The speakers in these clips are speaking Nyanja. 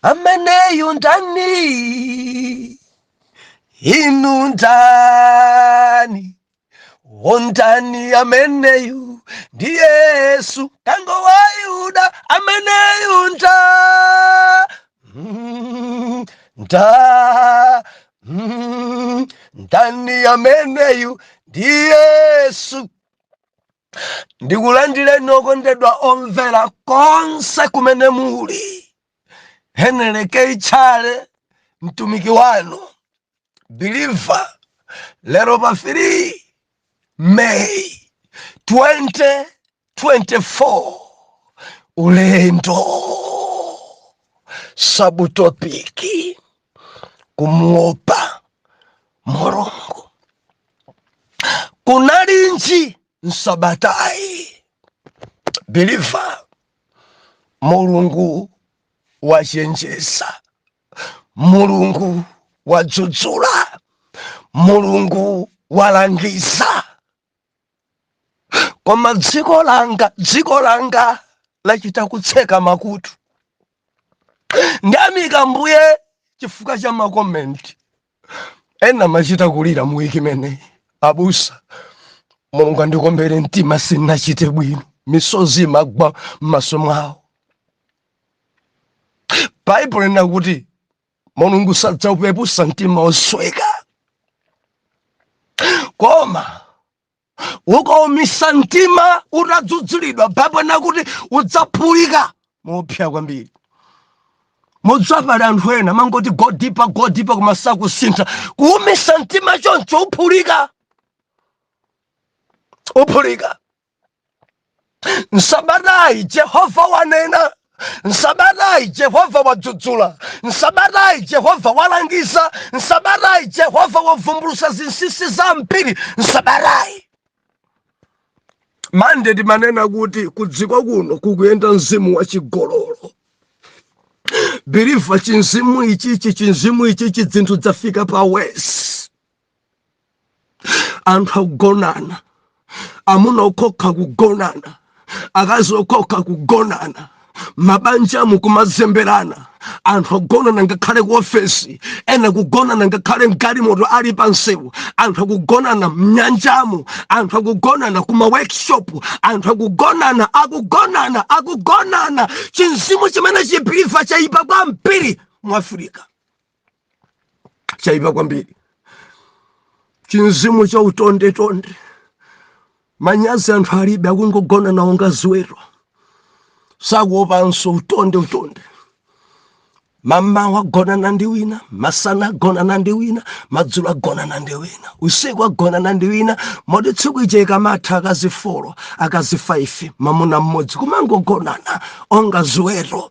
Ameneyu ndani? Inu ndani? Wondani ameneyu? Ndi Yesu Mkango wa Yuda. Ameneyu nda nda ndani ameneyu? Ndi Yesu. Ndikulandireni okondedwa omvera konse kumene muli. Henry K Tchale, mtumiki wanu believer, lero pa 3 May 2024, ulendo subtopic kumuopa Mulungu. Kunalinji msabatayi, believer? Mulungu wachenjeza, Mulungu wadzudzula, Mulungu walangiza, koma dziko langa lachita kutseka makutu. Ndiyamika Mbuye chifukwa cha ma comment ena machita kulira mu wiki imeneyi: "Abusa, Mulungu andikombere mtima, sinachite bwino." Misozi imagwa m'maso mwawo. Baibulo lina kuti Mulungu sadzaupepusa mtima osweka, koma ukaumisa mtima utadzudzulidwa, Baibulo nakuti udzaphulika mopsa kwambiri. Mudzapali anthu ena mangoti go deeper, go deeper, koma sakusintha. Kuumisa mtima choncho, uphulika, uphulika. Nsabatayi Jehova wanena, nsabatayi Jehova wadzudzula, nsabatayi Jehova walangiza, nsabatayi Jehova wavumbulusa zinsinsi za mpiri. Nsabatayi Mande timanena kuti kudziko kuno kukuyenda mzimu wachigololo, believer. Chinzimu ichichi, chinzimu ichichi, dzinthu dzafika pa worse. Anthu akugonana, amuna okhokha kugonana, akazi okhokha kugonana, mabanja mukumazemberana, anthu akugonana ngakhale ku ofesi, ena kugonana ngakhale mgalimoto ali pansewu, anthu akugonana mnyanjamu, anthu akugonana kuma workshop, anthu akugonana, akugonana, akugonana. Chinzimu chimene chi, believer, chaipa kwambiri mu Afirika, chaipa kwambiri. Chinzimu cha utondetonde, manyazi anthu alibe, akungogona nawo ngaziweto, sakuopanso. Utonde, utonde. Mama wagonana ndi wina, masana agonana ndi wina, madzulo agonana ndi wina, usiku agonana ndi wina, moti tsiku ije ikamatha, akazi 4, akazi 5, mamuna mmodzi, kumangogonana onga ziweto.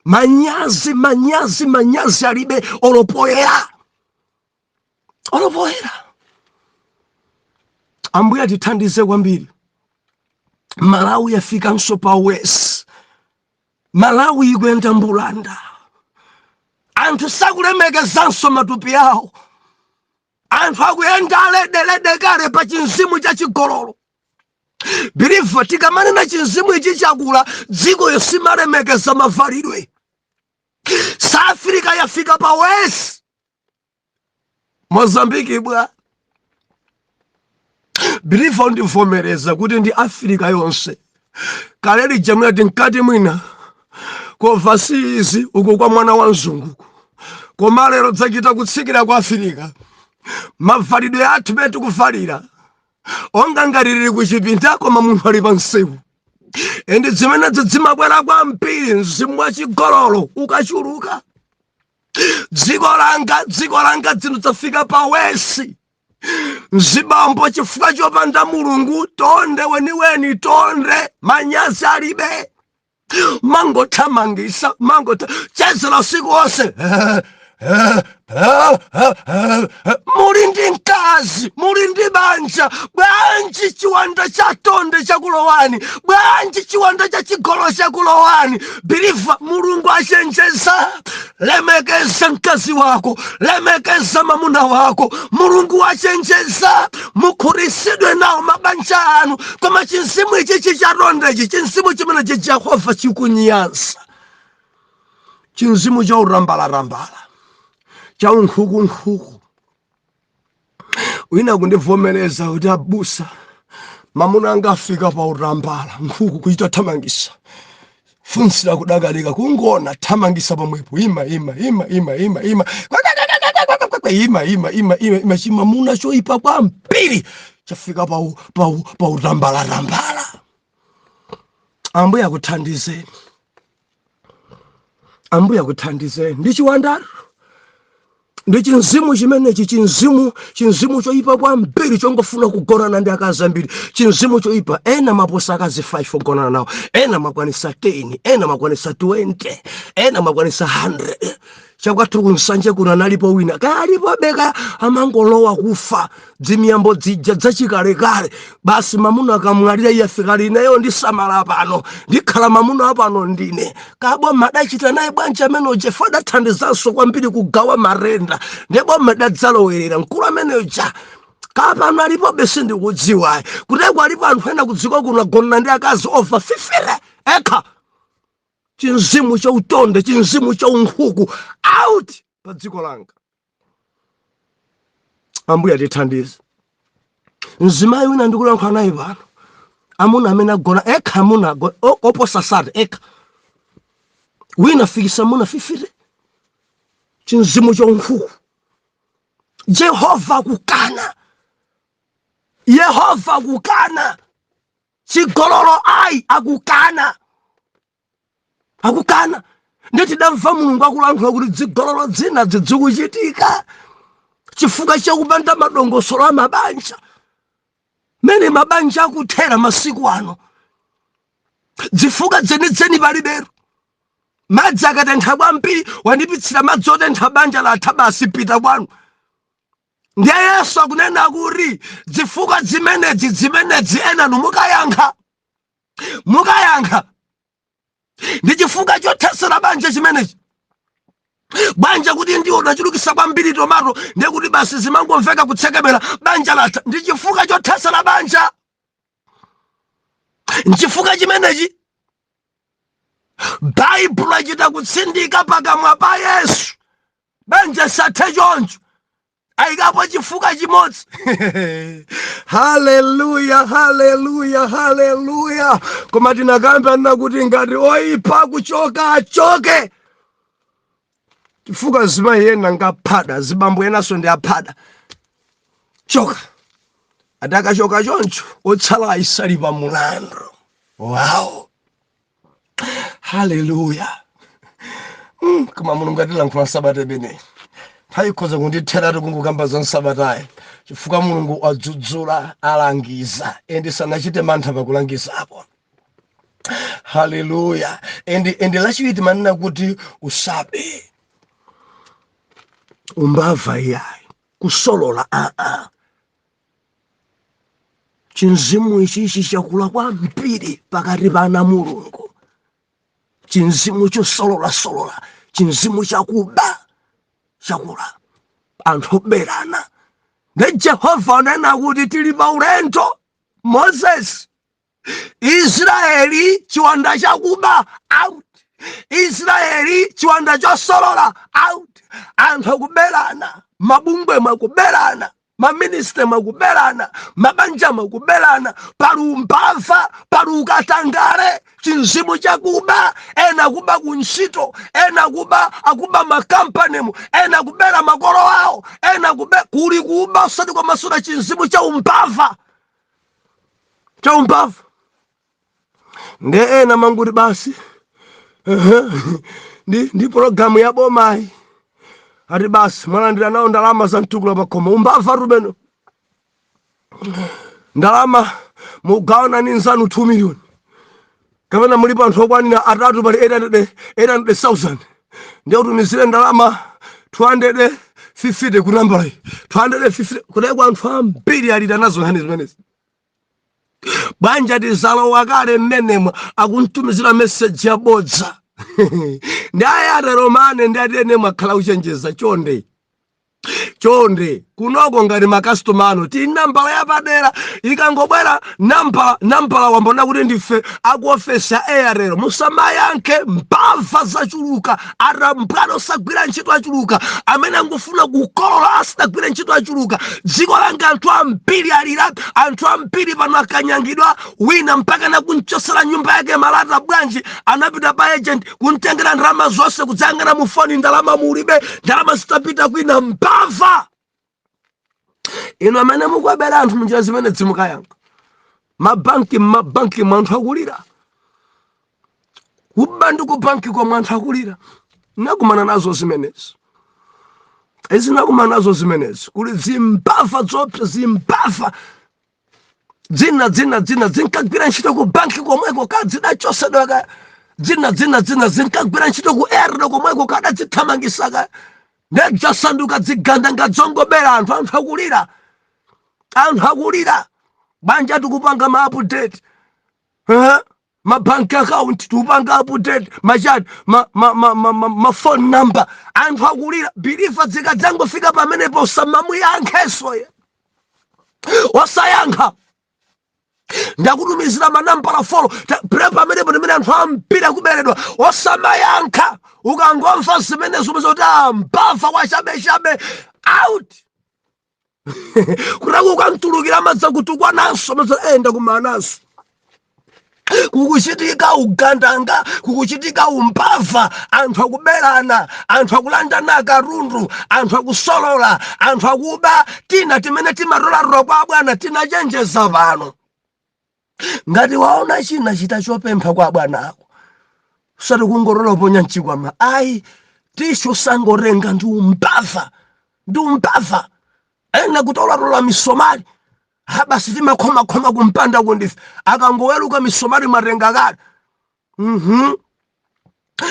Manyazi, manyazi, manyazi alibe, olopoyera, olopoyera. Ambuye atithandize kwambiri. Malawi yafikanso pa worse. Malawi ikuyenda mbulanda. Anthu sakulemekezanso matupi awo. Anthu akuyenda aledelede kale pa chinzimu cha chigololo, believer. Tikamanena chinzimu ichi chakula, dziko simalemekeza mavalidwe. South Africa yafika pa worse. Mozambiki bwa, believer? Ndivomereza kuti ndi Africa yonse. Kale lija mwina tinkati mwina ku overseas uku kwa mwana wa mzunguku, koma lero dzachita kutsikira ku Afirika. Mavalidwe athu mene tikuvalira, onga ngati lili kuchipinda koma munthu ali pa msewu, and zimenezo zimabwera kwambiri mzimu wachigololo ukachuluka. Dziko langa, dziko langa, zinthu zafika pa worse. Mzibambo, chifukwa chopanda Mulungu, tonde weniweni, tonde, manyazi alibe, mangothamangisa, mangota chezera usiku wonse. Muli ndi mkazi, muli ndi banja, bwanji chiwanda cha tonde chakulowani? Bwanji chiwanda cha chigolo chakulowani, believer? Mulungu achenjeza: lemekeza mkazi wako, lemekeza mamuna wako. Mulungu achenjeza: mukhutitsidwe nawo mabanja anu. Koma chinzimu ichichi chatondechi, chinzimu chimenechi Jehova chikunyansa. Chinzimu cha urambalarambala, cha unkhukunkhuku. Wina kundivomereza kuti, "Abusa, mamuna anga afika pa urambala, nkhuku kuchita thamangisa, funsira kudakalika kungona thamangisa pomwepo, ima ima ima ima ima ima kwa, ima ima ima ima ima." Chimamuna choipa kwambiri chafika pa urambalarambala. Ambuye akuthandizeni, Ambuye akuthandizeni. Ndi chiwandaro, ndi chinzimu chimenechi, chinzimu choipa kwambiri chongofuna kugonana ndi akazi ambiri, chinzimu choipa. Ena maposa akazi 5 ogonana nawo, ena makwanisa 10, ena makwanisa 20, ena makwanisa 100. Chakwathu kuNsanje kuno analipo wina, kalipo beka, amangolowa kufa dzimiyambo dzija dzachikalekale basi. Mamuna akamwalira, iye afika lineyo, ndisamala pano, ndikhala mamuna apano ndine kaboma. Adachita naye bwanji amene uja? Adathandizanso kwambiri kugawa marenda, ndiye boma dadzalowerera mkulu ameneyo ja. Kapano alipobe, sindikudziwa kuteko. Alipo anthu ena kudziko kuno agonana ndi akazi over 50 ekha. Chinzimu cha utonde, chinzimu cha unkhuku, out pa dziko langa. Ambuye atithandize. Mzimayi wina ndikulankhula naye pano, amuna amene agona ekha, amuna oposa 30 ekha, wina afikisa amuna 50. Chinzimu cha unkhuku, Jehova akukana, Yehova akukana. Chigololo ayi, akukana, akukana. Nditidamva Mulungu akulankhula kuti dzigololo dzina zidzikuchitika chifukwa chakupanda madongosolo a mabanja. Mene mabanja akuthera masiku ano, zifuka dzenidzeni palibero. Madzi akatentha kwambiri, "Wandipitsira madzi otentha," banja latha basi, pita kwanu. Ndiye Yesu akunena kuti zifuka zimenezi enanu mukayankha, mukayankha. Ndi chifukwa chothesera banja chimenechi. Banja kuti ndiwo udachulukisa kwambiri tomato, ndiye kuti basi zimangomveka kutsekemera, banja latha. Ndi chifukwa chothesera banja, nchifukwa chimenechi. Baibulo achita kutsindika pakamwa pa Yesu, banja sathe choncho, ayikapo chifukwa chimodzi. Haleluya, haleluya, haleluya! Koma tinakamba kuti ngati oyipa kuchoka, achoke, chifukwa zimayi ena ngaphada, zibambo enanso ndi aphada. Choka, atakachoka choncho, otsala ayisali pa mulandu. Wow, haleluya! Koma Mulungu atilankhula nsabata imeneyi. Nthawi ikhoza kunditheratu kungokamba za nsabatayi, chifukwa Mulungu adzudzula, alangiza, and sanachite mantha pakulangizapo. Haleluya! And lachiwiri manena kuti usabe, umbava iyayi, kusolola aa. Chinzimu ichichi chakula kwambiri pakati pa ana Mulungu, chinzimu chosololasola, chinzimu chakuba chakula, anthu oberana. Ndi Jehova anena kuti tili pa ulendo, Moses, Israeli chiwanda chakuba out, Israeli chiwanda chosolola out. Anthu akuberana, mabungwe mwakuberana, maministry mwakuberana, mabanja mwakuberana, pali umbava, pali ukatangale, chinzimu chakuba. Ena kuba kuntchito, ena kuba, akuba makampanimu, ena kubera makolo awo, ena kube, kuli kuba usati kwamasula, chinzimu cha umbava, cha umbava. Nde ena manguti basi ndi pologalamu ya bomayi, ati basi mwalandira nawo ndalama za mtukula pakhomo. Umbava rubeno, ndalama mugawana ni nzanu 2 million, kapena mulipo anthu okwanira atatu, pali 800 800,000, ndiye utumizire ndalama 250 ku nambala iyi, 250 kudai. Anthu ambiri alira nazo nkhani zimenezi. Banja tizalowa kale mmenemo, akuntumizira meseji yabodza. Ndi ayatero mane ndi atene mwakhala kuchenjeza, chonde. Chonde, kunoko ngati makastoma anu tili nambala yapadera. Ikangobwera nambala wambona kuti ndife akuofesi ya Airtel, musamayankhe. Mbava zachuluka, atambwana osagwira ntchito achuluka, amene angofuna kukolola asadagwire ntchito achuluka. Dziko langa anthu ambiri alira, anthu ambiri pano akanyangidwa. Wina mpaka nakunchosera nyumba yake malata. Bwanji? Anapita pa agent kuntengera ndalama zonse, kudzayang'ana mu foni, ndalama mulibe, ndalama zitapita kwina. Mbava inu amene mukuwabera anthu munjira zimene dzimukayankha. Mabanki, mmabanki mwanthu akulira kuba, ndi kubanki komwe anthu akulira. Nakumana nazo zimenezi izi, nakumana nazo zimenezi. Kuli zimbava zopsa, zimbava dzina dzina dzina zinkagwira ntchito ku banki komweko kadzidachosedwa ka dzina dzina dzina zinkagwira ntchito ku Airtel komweko kadadzithamangisa ka, ndedzasanduka dziganda ngadzongobera anthu. Anthu akulira, anthu akulira. Banja tikupanga ma update, eh? Ma bank account tikupanga update, machati ma phone number, anthu akulira. Believer, zikadzangofika pamenepo usamamuyankheso ye, wasayankha. Ndakutumizira manambala 4 pre pamenepo ndimene anthu ambiri akuberedwa. Osamayankha. Ukangomva zimenezo kuti mbava wachabechabe, out. Kutako ukamtulukira amadza kutukwananso, amadza enda kumananso. Kukuchitika ugandanga, kukuchitika umbava, anthu akuberana, anthu akulandana katundu, anthu akusolola, anthu akuba. Tina timene timatolatola kwa bwana tinachenjeza pano, ngati waona china chita chopempha kwa bwana ako, usati kungorola ponya mchikwama, ayi. Tisho sangorenga, ndi umbava, ndi umbava. Ena kutolatola misomali, ha basi, timakhomakhoma kumpanda kundife. Akangoweruka misomali matenga kale.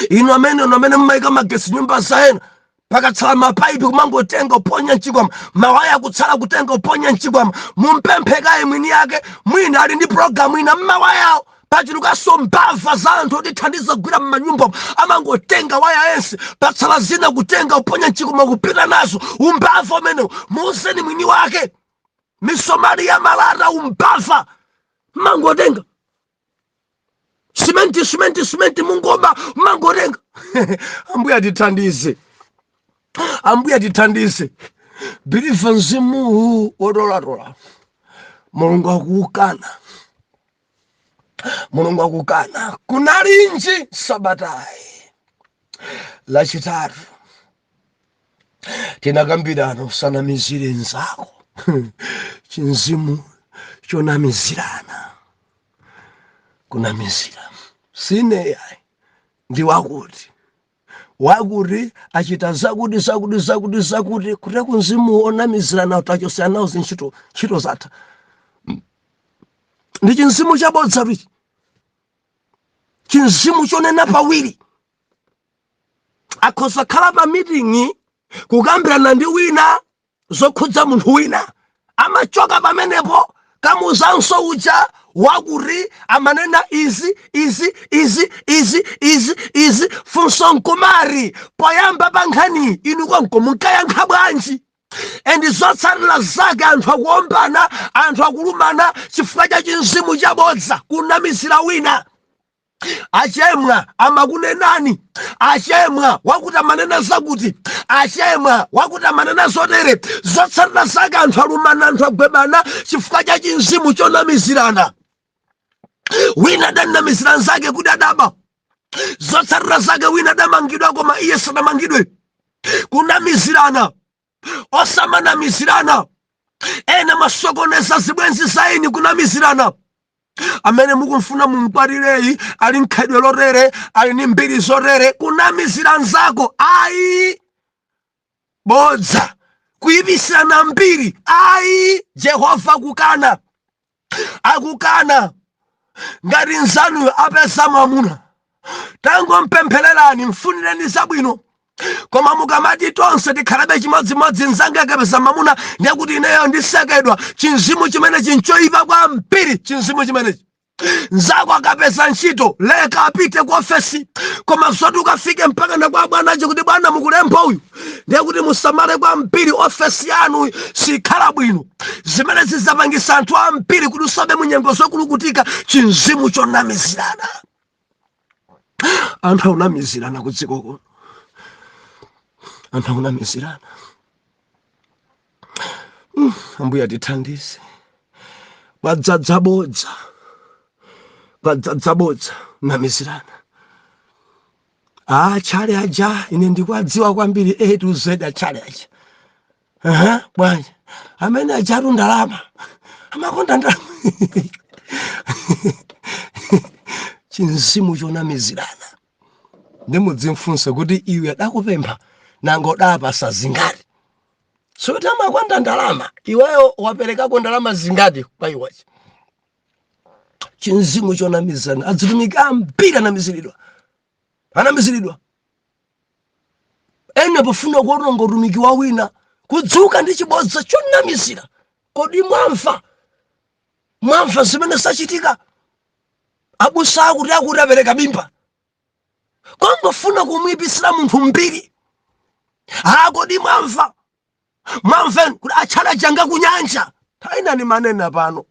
Inu amene mmayika magesi nyumba za ena, pakatsala mapaipi kumangotenga uponya mchikwama, mawaya kutsala kutenga uponya mchikwama. Mumpemphekaye mwini yake, mwina ali ndi pologalamu ina mmawayawo. Pachulukanso mbava za anthu otithandiza kugwira mmanyumba, amangotenga waya yense, patsala zina kutenga uponya mchikwama kupita nazo. Umbava umenewu, muuzeni mwini wake. Misomali ya malata, umbava, mangotenga simenti, simenti, simenti, mungoba, mangotenga. Ambuye atithandize, Ambuye atithandize. Believer, mzimuwu wotolatola Mulungu akuukana, Mulungu akukana. Kunalinji sabatayi Lachitatu tinakambirana usanamizire nzako, chinzimu chonamizirana, kunamizira sine yayi, ndi wakuti wakuti achita zakuti zakuti zakuti zakuti. Kuti kunzimu onamizirana utachosera nawo zintchito, ntchito zatha. Ndi chinzimu chabodza ichi, chinzimu chonena pawiri. Akhoza khala pa mitingi kukambirana ndi wina zokhudza munthu wina, amachoka pamenepo kamuzanso uja wakuti amanena izi izi izi izi izi izi. Funso nkumari, poyamba pa nkhani inu konko munkayankha bwanji? And zotsatira zake anthu akuombana, anthu akulumana chifukwa cha chinzimu chabodza, kunamizira wina. Achemwa amakunenani, achemwa wakuti amanena zakuti, achemwa wakuti amanena zotere. Zotsatira zake anthu alumana, anthu agwebana chifukwa cha chinzimu chonamizirana. Wina adanamizira nzake kuti adaba, zotsatira zake wina adamangidwa koma iye sadamangidwe. Kunamizirana, osamanamizirana. Ena masokoneza zibwenzi zaini, kunamizirana. Amene mukumfuna mumkwatireyi ali mkhalidwe lotere, ali ndi mbiri zotere, kunamizira nzako ayi, bodza, kuyipisirana mbiri ayi. Jehova akukana, akukana. Ngati nzanuyo apeza mwamuna, tangompemphererani, mfunireni zabwino. Koma mukamati tonse tikhalabe chimodzimodzi, nzanga akapeza mwamuna ndiye ineyo ndisekedwa, chinzimu chimene chinchoyipa kwambiri, chinzimu chimenechi. Nzako akapeza ntchito, leka apite ku ofesi, koma zoti ukafike mpaka na kwa bwanache kuti bwana mukulemba uyu, Ndiye kuti musamale kwambiri, ofesi yanu sikhala bwino. Zimene zizapangisa anthu ambiri kuti usabe munyengo zokulukutika. Chinzimu chonamizirana, anthu akunamizirana ku dziko kuno, anthu akunamizirana. Ambuye atithandize. Kwadzadza bodza, kwadzadza bodza, namizirana. Ah, tchale aja ine ndikuwadziwa kwambiri, A to Z. Atchale aja. Aha, bwanji amene ajatu ndalama, amakonda ndalama. Chinzimu chonamizirana. Ndimudzimfunse kuti iwe adakupempha, nanga udapasa zingati? Sikuti amakonda ndalama, iweyo waperekako ndalama zingati kwa iwachi? Chinzimu chonamizirana. Azitumiki ambiri anamiziridwa, anamiziridwa. Ena pofuna kuononga utumiki wa wina, kudzuka ndi chibodza chonamizira. Kodi mwamva? Mwamva zimene zachitika? Abusa akuti akuti apereka mimba, kongofuna kumuyipitsira munthu mbiri. Ah, kodi mwamva? Mwamva kuti atchala janga kunyanja? Tainani manena pano,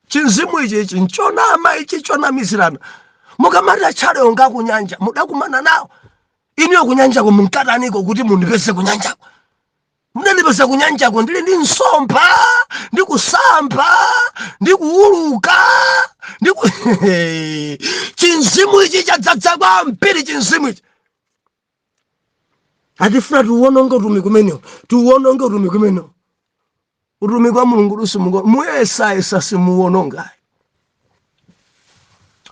chinzimu ichi ichi nchonama, ichi chonamizirana. Mukamati atchale onga kunyanja, mudakumana nawo iniyo kunyanjako? Munkataniko kuti mundipeze kunyanjako? Mudandipeza kunyanjako ndili ndi nsomba, ndikusamba, ndikuuluka, ndiku chinzimu ichi chadzadza kwambiri. Chinzimu ichi atifuna tiuwononge utumiki umenewo, tiuwononge utumiki umenewo. Utumiki wa Mulungu lusimuko muyesayesa, simuwononga,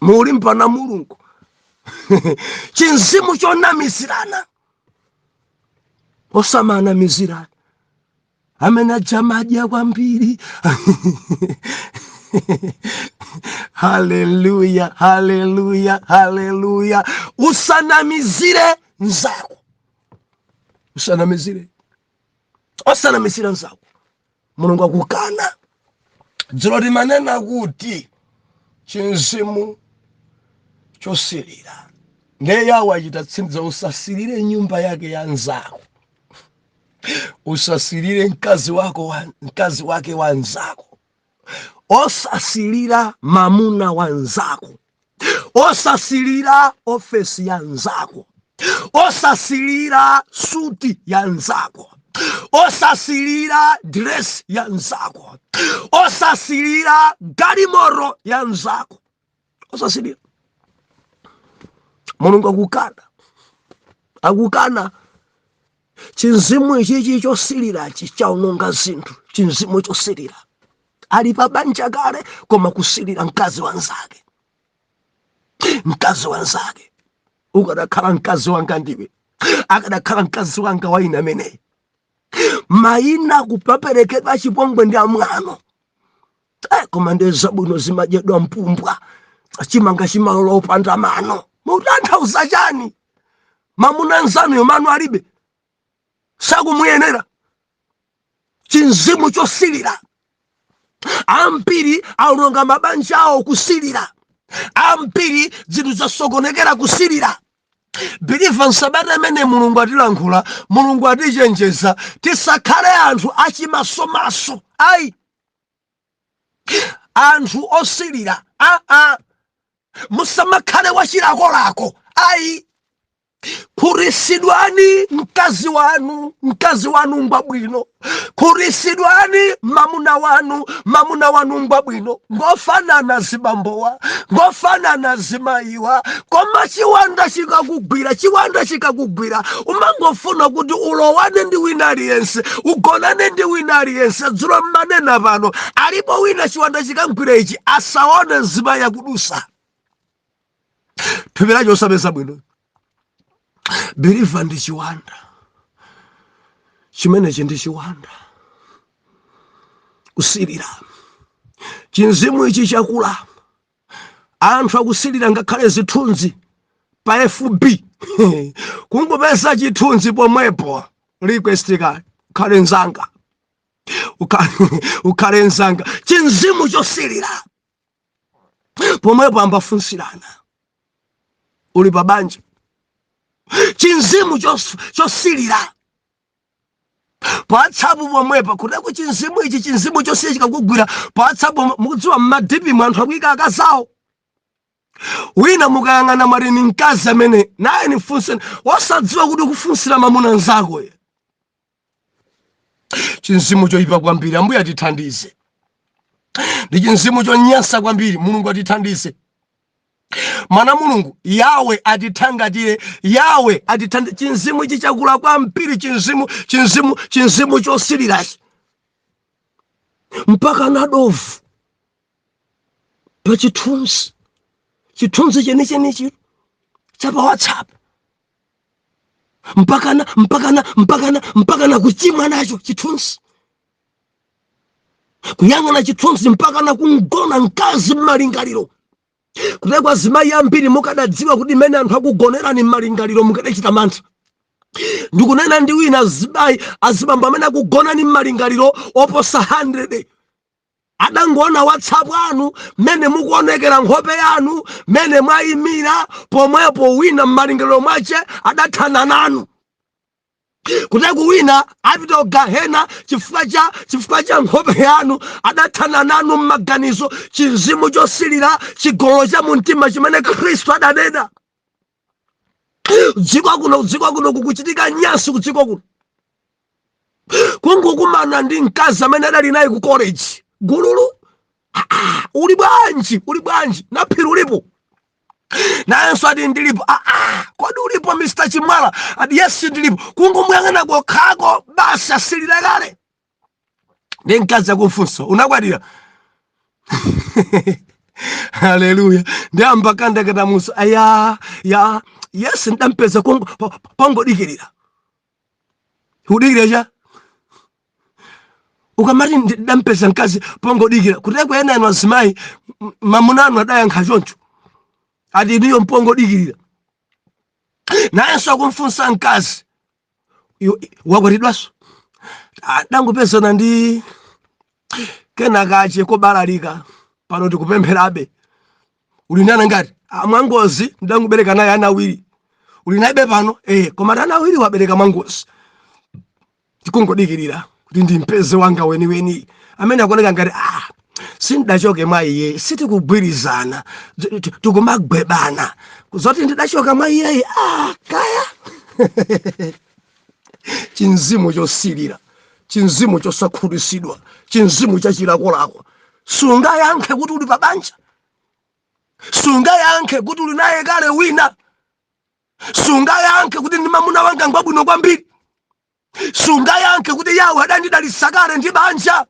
mulimpana Mulungu. Chinzimu chonamizirana, osamanamizirana. Amene ajamadya kwambiri. Haleluya, haleluya, haleluya! Usanamizire nzako, usanamizire, osanamizira nzako. Mulungu akukana. Dzulo timanena kuti chinzimu chosilira, ndiye yawo achita tsindiza. Usasilire nyumba yake ya nzako, usasilire mkazi wako wa, mkazi wake wa nzako, osasilira mamuna wa nzako, osasilira ofesi ya nzako, osasilira suti ya nzako, osasilira dress ya nzako, osasilira galimoto ya nzako, osasilira. Mulungu akukana, akukana. Chinzimu ichichi chosilirachi chaononga zinthu. Chinzimu chosilira, ali pa banja kale koma kusilira mkazi wanzake, mkazi wanzake. Ukadakhala mkazi wanga ndiwe, akadakhala mkazi wanga wa ine ameneyi. Mayina kupaperekedwa chipongwe ndi amwano. Koma ndi zabwino zimadyedwa mpumbwa, chimanga chimalola opanda mano. Mutanthauza chani? Mamuna nzanuyo mano alibe, sakumuyenera. Chinzimu chosilira. Ambiri aononga mabanja awo kusilira, ambiri zinthu zasokonekera kusilira. Believer, nsabata imene Mulungu atilankhula, Mulungu atichenjeza, tisakhale anthu achimasomaso ayi, anthu osilira. Aa, musamakhale wachilakolako ayi. Khurisidwani mkazi wanu, mkazi wanu ngwabwino. Khurisidwani mamuna wanu, mamuna wanu ngwabwino. Ngofanana zibambowa, ngofanana zimayiwa, koma chiwanda chikakugwira, chiwanda chikakugwira, umangofuna kuti ulowane ndi wina aliyense, ugonane ndi wina aliyense. Dzulo mmanena pano, alipo wina chiwanda chikamgwira ichi, asaone mzimayi akudusa, thupi lacho osapeza bwino. Believer, ndi chiwanda chimenechi, ndi chiwanda kusilira. Chinzimu ichi chakula, anthu akusilira ngakhale zithunzi pa FB. Kungopeza chithunzi pomwepo, request kale, ukhale nzanga, ukhale nzanga. Chinzimu chosilira, pomwepo ambafunsirana uli pa banja. Chinzimu chosilira. Pa WhatsApp pomwepa, kuteko chinzimu ichi, chinzimu chonse chikakugwira pa WhatsApp. Mukudziwa mma DP mu anthu akuyika akazawo. Wina mukayang'ana mwati ni mkazi amene naye nifunse, wasadziwa kuti kufunsira mamuna nzako ye. Chinzimu choyipa kwambiri. Ambuye atithandize. Ndi chinzimu chonyansa kwambiri. Mulungu atithandize. Mwana Mulungu Yawe atithangatire, Yawe atithandize. Chinzimu ichi chakula kwambiri. Chinzimu, chinzimu, chinzimu chosilirachi, mpaka nadovu pa chithunzi, chithunzi chenichenichi cha pa WhatsApp, mpakana mpakana mpakana mpakana kuchimwa nacho chithunzi, kuyang'ana chithunzi, mpakana kungona mkazi m'malingaliro. Kutekwa azimayi ambiri, mukadadziwa kuti mmene anthu akugonerani m'malingaliro, mukadachita mantha. Ndikunena ndi wina azimayi, azibambo amene akugonani m'malingaliro oposa 100 adangoona WhatsApp anu, mmene mukuonekera, nkhope yanu, mmene mwayimira pomwepo. Wina m'malingaliro mwache adathana nanu. Kuteku wina apita ku gahena chifukwa cha nkhope yanu. Adathana nanu m'maganizo. Chinzimu chosilira, chigololo cha mumtima chimene Khristu adanena. Dziko kuno, dziko kuno kukuchitika nyansi. Kudziko kuno kungokumana ndi mkazi amene adali naye ku college, gululu. Ah, ah, uli bwanji? Uli bwanji naphiri? Ulipo? Nayenso ati ndilipo. Ah, ah, kodi ulipo Mr Chimwala? Ati yes, ndilipo. Kungomuyang'ana kokhako basi, asilira kale. Ndi mkazi akumfunsa, unakwatira? Haleluya! Ndi amba kandakatamusa aya ya yes, ndampeza pongodikirira. Kudikira cha ukamati ndampeza mkazi pongodikira, kuteko ena anu azimayi, mamuna anu adayankha choncho, ati inuyo mpongodikirira. Nayenso akumfunsa mkazi, wakwatidwanso? Adangopezana ndi kenakache kobalalika, pano tikupempherabe. Uli nana ngati? "Ah, mwangozi ndangobereka naye ana awiri." Uli naye pano? Eh, koma ana awiri wabereka mwangozi, tikungodikirira kuti ndimpeze wanga weniweni amene akuoneka ngati ah, sindidachoke mwa iye, sitikugwirizana, tikumagwebana zoti ndidachoka mwa iyeyi. Ah, kaya. Chinzimu chosilira, chinzimu chosakhutitsidwa, chinzimu chachilakolako. Sungayankhe kuti uli pa banja, sungayankhe kuti uli naye kale wina, sungayankhe kuti ndi mamuna wanga ngwabwino kwambiri, sungayankhe kuti Yawe adandidalitsa kale ndi banja.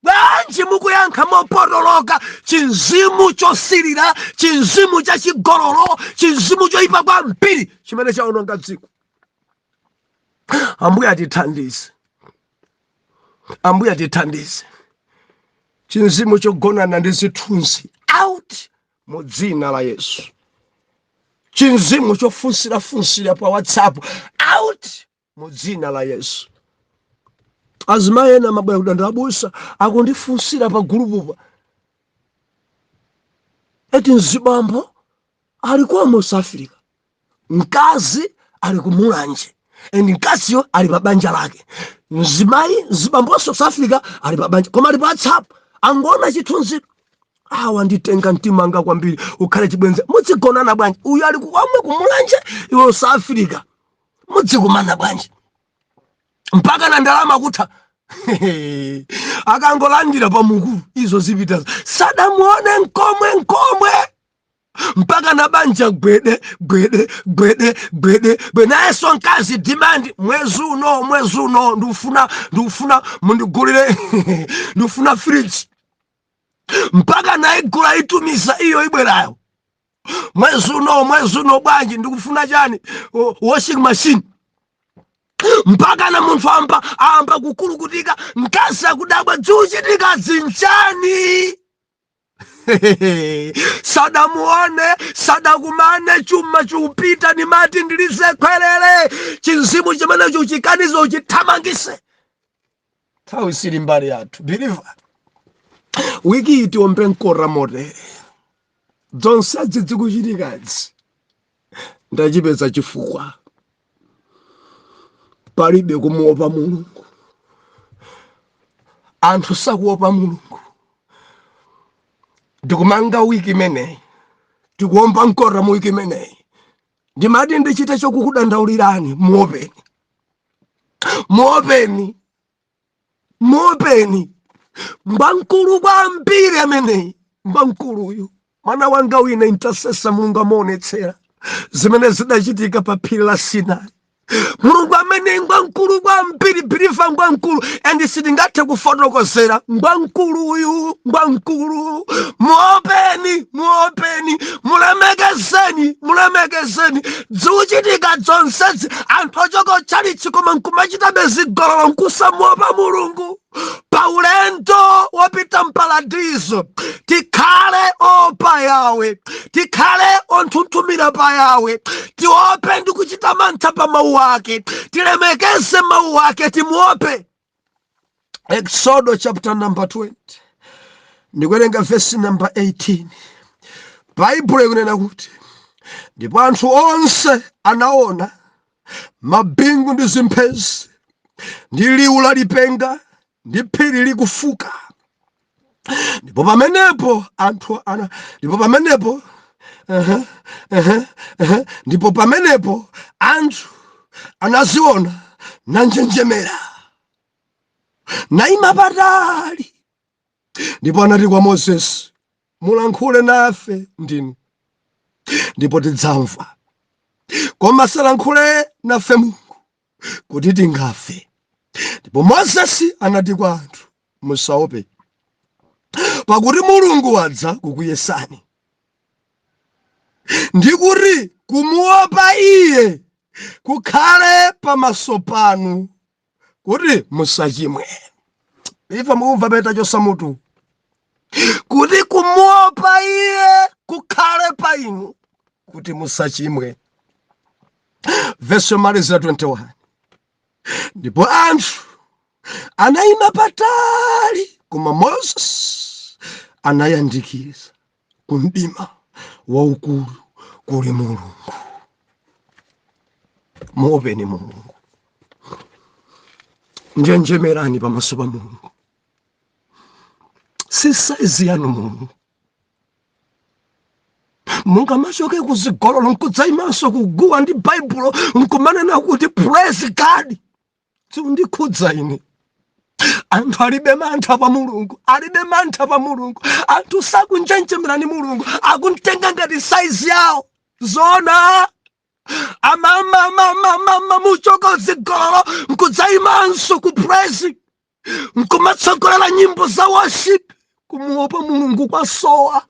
Bwanji mukuyankha mopotoloka? Chinzimu chosilira, chinzimu chachigololo, chinzimu choyipa kwambiri chimene chaononga dziko. Ambuye atithandize, Ambuye atithandize. Chinzimu chogonana ndi zithunzi, out mu dzina la Yesu. Chinzimu chofunsirafunsira pa WhatsApp, out mu dzina la Yesu. Azimayi ena amabwera kudandaula, abusa akundifunsira pa gulupupa. Eti mzibambo ali kwa South Africa, mkazi ali kumulanje, and mkaziyo ali pa banja lake. Mzimayi, mzibambonso South Africa, ali pa banja, koma ali pa WhatsApp. Angoona chithunzi, awa nditenga mtima anga kwambiri, ukhale chibwenzi. Mudzigonana bwanji? Uyu ali kukwamwe kumulanje, iwe South Africa, mudzikumana bwanji? Mpaka na ndalama kutha, akangolandira pamukulu izo zipita, sadamuone nkomwe nkomwe, mpaka na banja gwede gwede gwede gwede gwede. Nayenso mkazi demand, mwezi uno, mwezi uno ndikufuna mundigulire, ndikufuna fridge. Mpaka naigula, itumiza iyo ibwerayo. Mwezi uno, mwezi uno bwanji, ndikufuna chani, washing machine. Mpaka na munthu amba kukulukutika, mkazi akudabwa, zikuchitika zinchani? Sadamuone, sadakumane, chuma chupita. Nimati ndilize khwerere chinzimu chimenecho, uchikanizo, uchithamangise. Nthawi sili mbali yathu, believer. Wiki iyi tiombe mkora motere. Zonse zikuchitikazi ndachipeza chifukwa: palibe kumuopa Mulungu. Anthu sakuopa Mulungu. Ndikumanga wiki imeneyi, tikuomba mkota mu wiki imeneyi. Ndimati ndichite chokukudandaulirani, muopeni, muopeni, muopeni. Ngwamkulu kwambiri ameneyi, ngwamkuluyu. Mwana wanga wina intercessor, Mulungu amaonetsera zimene zidachitika pa phiri la Sinai. Mulungu amene ngwamkulu kwambiri, believer, ngwamkulu, and sitingathe kufotokozera. Ngwamkulu uyu, ngwamkulu. Muopeni, muopeni, mulemekezeni, mulemekezeni. Zikuchitika zonsezi, anthu ochoka tchalitchi koma nkumachitabe zigololo, nkusamuopa Mulungu. Pa ulendo wopita mparadizo, tikhale opa Yawe, tikhale onthunthumira pa Yawe, tiope ndi kuchita mantha pa mawu ake, tilemekeze mawu ake, timuope. Exodo chapter number 20, ndikuwerenga verse number 18. Baibulo ikunena kuti, "Ndipo anthu onse anaona mabingu ndi zimphezi ndi liwu la lipenga ndi phiri likufuka. Ndipo pamenepo anthu ana ndipo pamenepo uh-huh. ndipo pamenepo anthu anaziona nanjenjemera, naima patali. Ndipo anati kwa Mozesi, 'Mulankhule nafe ndinu, ndipo tidzamva, koma salankhule nafe Mulungu, kuti tingafe.' Ndipo Mozesi anati kwa anthu, 'Musaope, pakuti Mulungu wadza kukuyesani, ndi kuti kumuopa iye kukhale pamaso panu, kuti musachimwe.'" Ife mukumva peta chosamutu, kuti kumuopa iye kukhale pa inu, kuti musachimwe. Vesi yomalizira, 21, "Ndipo anthu anayima patali, koma Moses anayandikiza ku mdima waukulu kuli Mulungu." Muopeni Mulungu, njenjemerani pamaso pa Mulungu. Si size yanu Mulungu. Mungamachoke kuzigololo nkudzayimanso kuguwa ndi Baibulo nkumanena kuti "Praise God." Zikundikhudza ine. Anthu alibe mantha pa Mulungu, alibe mantha pa Mulungu. Anthu sakunjenjemerani Mulungu, akumtenga ngati size yawo. Zona amamamamamama, muchoka zigololo nkudzayimanso ku praise, nkumatsogolera nyimbo za worship. Kumuopa Mulungu kwasowa,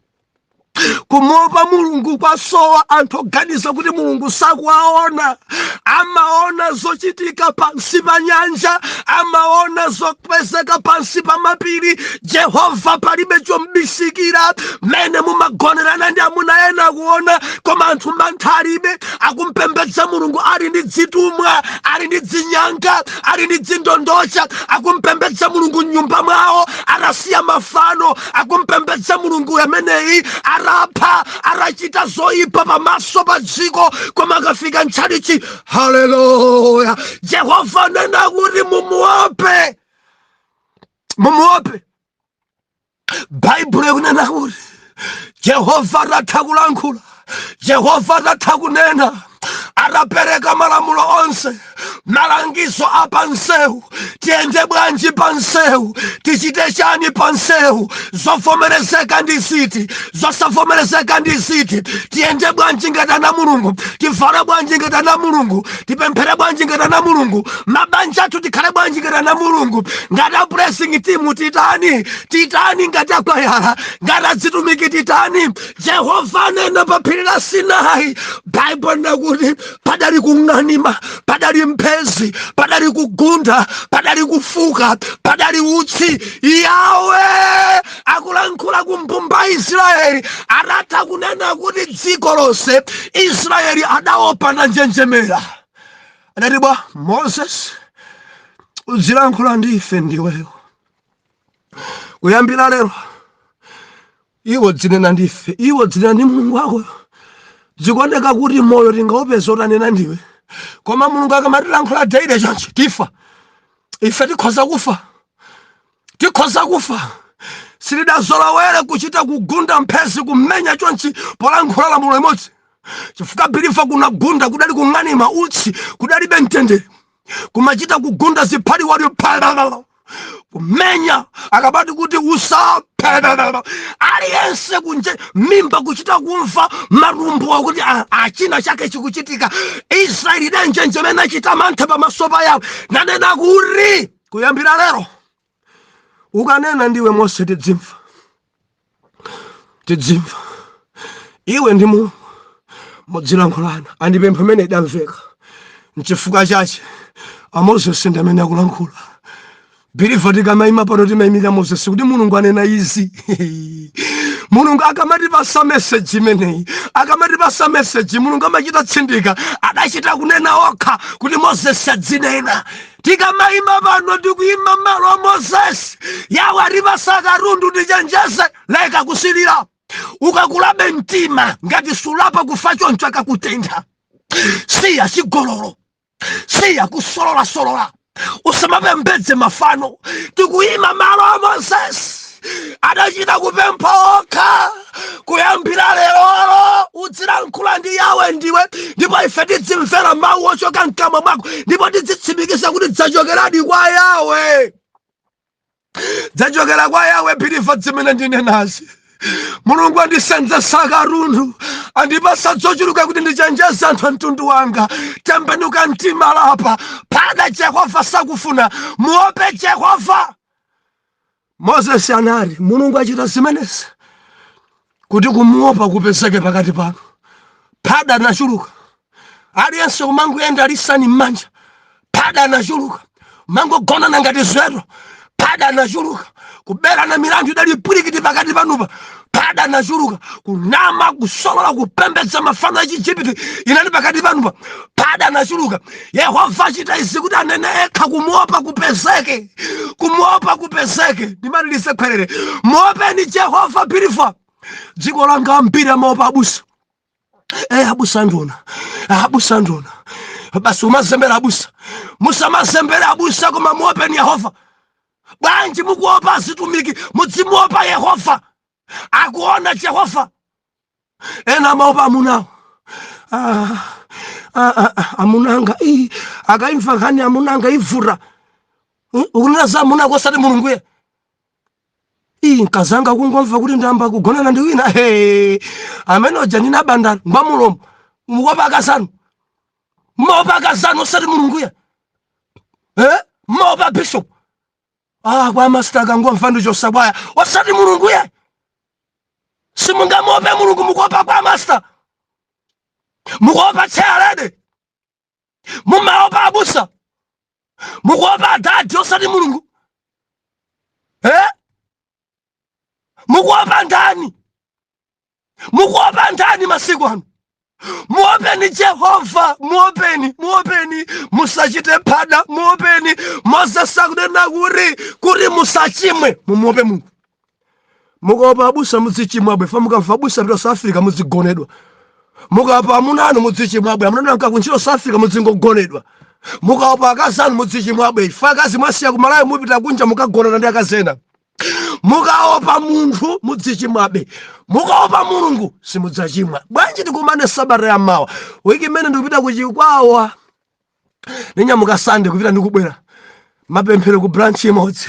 kumuopa Mulungu kwasowa. Anthu oganiza kuti Mulungu sakuwaona, amaona zochitika pansi pa nyanja, amaona zopezeka pansi pa mapiri. Jehova palibe chombisikira. Mene mumagonerana ndi amuna ena akuona, koma anthu mantha alibe. Akumpembedza Mulungu ali ndi dzitumwa, ali ndi dzinyanga, ali ndi dzindondocha. Akumpembedza Mulungu mnyumba mwawo atasiya mafano. Akumpembedza Mulungu ameneyi arapha, arachita zoyipa pamaso pa dziko, koma akafika mtchalichi, haleluya! Jehova anena kuti mumuope, mumuope. Baibulo ikunena kuti Jehova atatha kulankhula, Jehova atatha kunena, atapereka malamulo onse, malangizo a pansewu, tiyende bwanji pansewu, tichite chani pansewu, zovomerezeka ndi ziti, zosavomerezeka ndi ziti, tiyende bwanji ngati ana Mulungu, tivale bwanji ngati ana Mulungu, tipemphere bwanji ngati ana Mulungu, mabanja athu tikhale bwanji ngati ana Mulungu, ngati a praising team titani, titani ngati akwayala, ngati adzitumiki titani, Jehova anena pa phiri la Sinai, Baibulo nakuti padali kung'anima, padali mphezi, padali kugunda, padali kufuka, padali utsi. Yawe akulankhula ku mbumba Israeli. Atatha kunena kuti dziko lonse Israeli adaopa nanjenjemera, adati, "Bwa Moses, uzilankhula ndi ife ndiweyo. Kuyambira lero iwo dzinena ndife, iwo dzinena ndi Mulungu wako. Zikuoneka kuti moyo tingaupeza utanena ndiwe, koma Mulungu akamatilankhula daily chonchi, tifa ife, tikhoza kufa." Tikhoza kufa. Sitidazolowere kuchita kugunda mphezi, kumenya chonchi polankhula lamulo limodzi, chifukwa believer, kunagunda, kudali kung'anima utsi, kudalibe mtendere. Kumachita kugunda ziphaliwali, kumenya akabati kuti usaphe aliyense kunje, mimba kuchita kumva, marumbo akuti achina chake chikuchitika. Israeli idanjenjemena, achita mantha pamaso pa Yawe, nanena kuti, "Kuyambira lero ukanena ndiwe Mose, tidzimva, tidzimva. Iwe ndi Mulungu mudzilankhulana." Andipempha imene idamveka. Nchifukwa chache aMoses ndi amene akulankhula. Believer, tikamayima pano timayimira Moses kuti Mulungu anena izi. Mulungu akamatipasa message imeneyi, akamatipasa message, Mulungu amachita tsindika, adachita kunena okha kuti Moses adzinena. Tikamayima pano tikuyima malo a Moses. Yawe atipasa katundu, tichenjeze. Leka kusilira. Ukakulabe mtima ngati sulapa, kufa choncho akakutentha. Siya chigololo, siya kusololasola, usamapembedze mafano. Tikuyima malo a Moses, adachita kupempha okha, "Kuyambira lerolo udzilankhula ndi Yawe ndiwe, ndipo ife tidzimvera mawu ochoka mkamwa mwako, ndipo tidzitsimikiza kuti dzachokeradi kwa Yawe, dzachokera kwa Yawe." Believer, zimene ndinenazi, Mulungu andisenzesa katundu, andipasa zochuluka kuti ndichenjeze anthu a mtundu wanga. Tembenuka mtima, lapa pada. Jehova sakufuna, muope Jehova. Moses anati Mulungu achita zimenezi kuti kumuopa kupezeke pakati panu. Phada anachuluka, aliyense umangoyenda alisani m'manja. Phada anachuluka, mangogonana ngati ziweto. Phada anachuluka, kuberana milandu idali pwirikiti pakati panupa. Phada anachuluka, kunama, kusolola, kupembedza mafano a Chiijipiti inali pakati panupa. Phada anachuluka. Yehova achita izi kuti anene ekha, kumuopa kupezeke, kumuopa kupezeke. Ndimalilise khwerere, muopeni Jehova. Believer, dziko langa ambiri amaopa abusa. Abusa nduna, abusa nduna, basi umazembera abusa. Musamazembera abusa, koma muopeni Yehova. Bwanji mukuopa azitumiki? Mudzimuopa Yehova, akuona Jehova. Ena amaopa amunawo. Ah, ah, ah, ah, amunanga ii, akaimva nkhani amunanga ivura. Ukunena za amunako osati Mulungu ye. Ii, nkazanga kungomva kuti ndamba kugonana ndi wina, he, amene oja ndina bandala ngwa mulomo. Mukuopa akazanu, mumaopa akazanu osati Mulungu ye. Eh? Mumaopa bishop. Ah, kwa master akangomva ndi chosakwaya osati Mulungu ye. Simungamuope Mulungu, mukuopa kwa master, mukuopa chairlady, mumaopa abusa, mukuopa adadi osati Mulungu. Eh? Mukuopa ndani? Mukuopa ndani masiku ano? Muopeni Jehova, muopeni, muopeni, musachite phada, muopeni. Moses akunena kuti musachimwe, mumuope Mulungu. Mukaopa abusa mudzichimwabwe fa. Mukamva abusa pita South Africa, mudzigonedwa. Mukaopa amuna anu mudzichimwabwe, amuna anu ankakuntchito South Africa, mudzingogonedwa. Mukaopa akazi anu mudzichimwabwe fa. Akazi mwasiya kumalayo, mupita kunja mukagonana ndi akazi ena. Mukaopa munthu mudzichimwabe, mukaopa Mulungu simudzachimwa. Bwanji tikumane sabata ya mawa? Wiki imene ndikupita kuchikwawa, ninyamuka Sande kupita ndikubwera, mapemphero ku branch imodzi.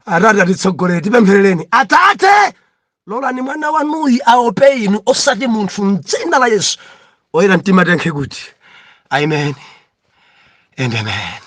Atate atitsogolere, tipempherereni. Atate, lolani mwana wanuyi aope inu osati munthu, mdzina la Yesu. Oyera mtima tenkhe kuti amen and amen.